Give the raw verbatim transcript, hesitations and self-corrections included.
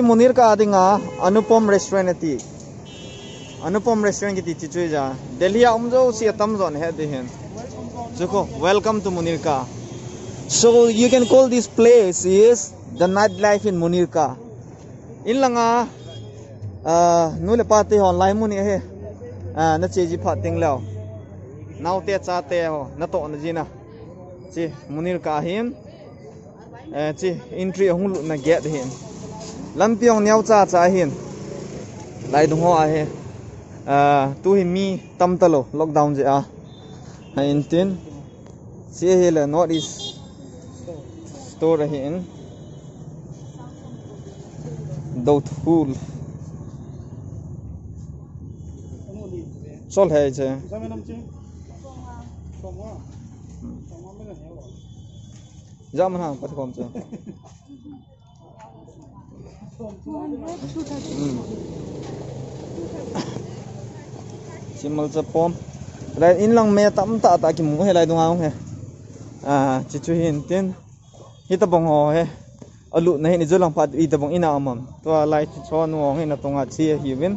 Munirka a dinga Anupam Restaurant ati. Anupam Restaurant kiti chi chu ja. Delhi a um jouse atamjo nahet ding ahin. Chu khu, welcome to Munirka. So you can call this place is the nightlife in Munirka. In langa, ah, nu le pa te hon lai mun hi ahi. Ah, nache ji phat ding leu. Naote chate ho, natohna jina. Chi, Munirka hin. Eh, chi, entry ahung lutna gate hin. Lampi hung neo cha cha hin. Lai dung ho ahi. Ah, tu hi mi tam talou, lockdown jeh a. Ahin tin. Chi hi le North East Store ahin. Doubtful. Sol hai che. Jam na pat kom che. Hmm. Chimal cha pom. Lai in lang me tam tah tah kimu hi lai dung a hung hi. Ah, chi chu hin tin. Hitabang ho hi. Alutna hin ijo lang phat hitabang ina um am. Tua lai chu chon hung hi natunga chi ahiuvin.